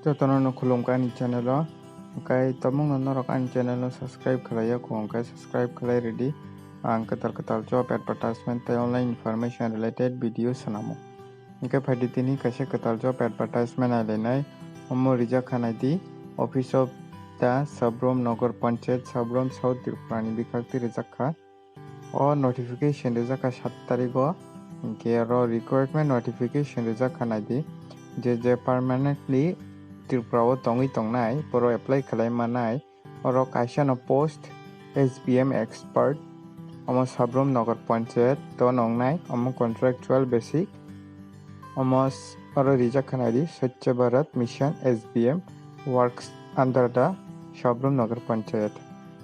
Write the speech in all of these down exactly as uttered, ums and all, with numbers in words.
Jotono no khulumkha ani channel o. Hwnkhe tabukno norok ani channel no subscribe khlai ya kho, hwnkhe subscribe khlai rwdi. Ang kwtal kwtal job advertisement tei online information related video swnamo. Hwnkhe phaidi tini kaisa kwtal job advertisement nailainai. Omo rijak kha naidi, Office of the Sabrom Nagar Panchayat, Sabrom, South Tripura ni bwkhak twi rijak kha. O notification rijak kha sat tarikh o, hwnkhe oro recruitment notification rijak kha naidi, je je permanently Tripura o tongwi tongnai, borok apply khlai manai. Oro kaisa no post S B M expert, omo Sabrom Nagar Panchayat o nongnai, omo contractual basic. Omo s-, oro rijak kha naidi, Swachh Bharat Mission S B M works under the Sabrom Nagar Panchayat.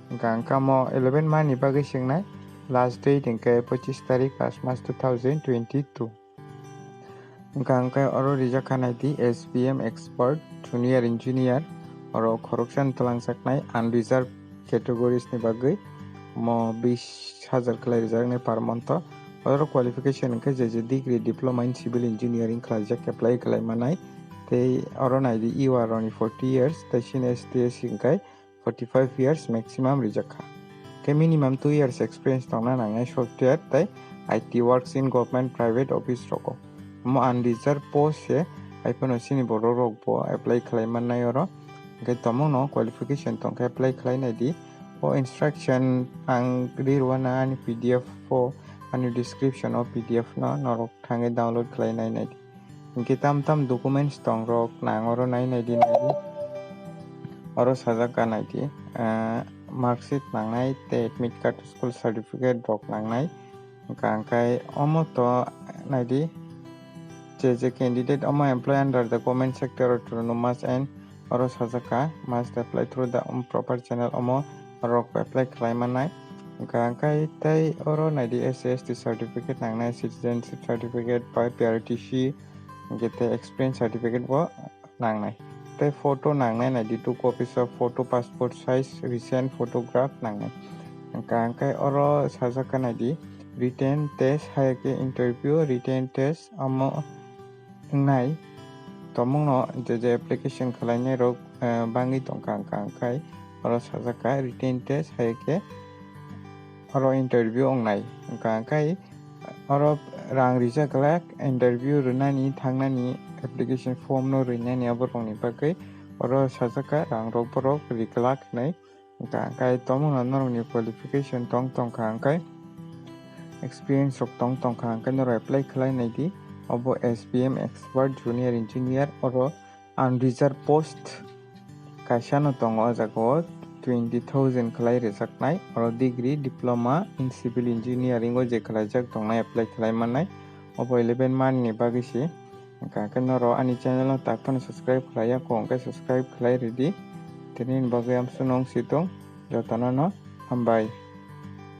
Hwnkha hwnkhe omo eleven month ni bagwi swngnai, last date hwnkhe pochising tarikh, first month two thousand twenty-two. Hwnkha hwnkhe oro rijak kha naidi, S B M expert, junior engineer, oro khoroksa ni twlangjaknai, unreserved categories ni bagwi omo bis hajar khlai rijaknai per month o. Oro qualification hwnkhe je je degree, diploma in civil engineering khlaijak, apply khlai manai. Tei oro naidi, U R rokni forty years, tei senior S T S C hwnkhe forty five years maximum rijak kha. Khe minimum two years experience tongna nangnai software tei I T works in government private office rogo. Omo unreserved post se, haiphano chini borok rok bo apply khlai mannai oro. Hwnkhe tabukno qualification tongkhe apply khlai naidi. O instruction ang ri rwna ani P D F o, ani description o P D F no norok thangwi download khlai nai naidi. Hwnkhe tam tam documents tong rok nang oro nai naidi naidi. Oro sajak kha naidi, ah, marksheet nangnai tei admit card, school certificate rok nangnai. Hwnkha hwnkhe omo to naidi, je je candidate omo employ under the government sector autonomous and oro sajak kha, must apply through the, um, proper channel, omo rok apply khlai mannai. Hwnkha hwnkhe tei oro naidi, S C S T certificate nangnai, citizenship certificate bai P R T C, hwnkhe tei experience certificate bo nangnai. Tei photo nangnai naidi, two copies of photo, passport size, recent photograph nangnai. Hwnkha hwnkhe oro sajak kha naidi, written test, hai khe interview, written test, omo wngnai. Tabukno je je application khlainai rok, eh, bangwi tongkha, hwnkha hwnkhe oro sajak kha written test, hai khe oro interview wngnai. Hwnkha hwnkhe oro rang rijak glak, interview rwnani thangnani, application form no rwnani, abo rokni bagwi oro sajak kha rang rok borok ri glak hinwi. Hwnkha hwnkhe tabukno norokni qualification tong tongkha hwnkhe, experience rok tong tongkha hwnkhe norok apply khlai naidi. Obo S B M expert, junior engineer, oro unreserved post kaisa no tongo o jaga o, twenty thousand khlai rwjaknai. Oro degree, diploma in civil engineering o je khlaijak tongnai, apply khlai mannai. Obo eleven month ni bagwi se. Hwnkha hwnkhe norok ani channel no tak phano subscribe khlai ya kho, hwnkhe subscribe khlai rwdi. Tini ni bagwi amsuk no wng si tong, jotono no hambai.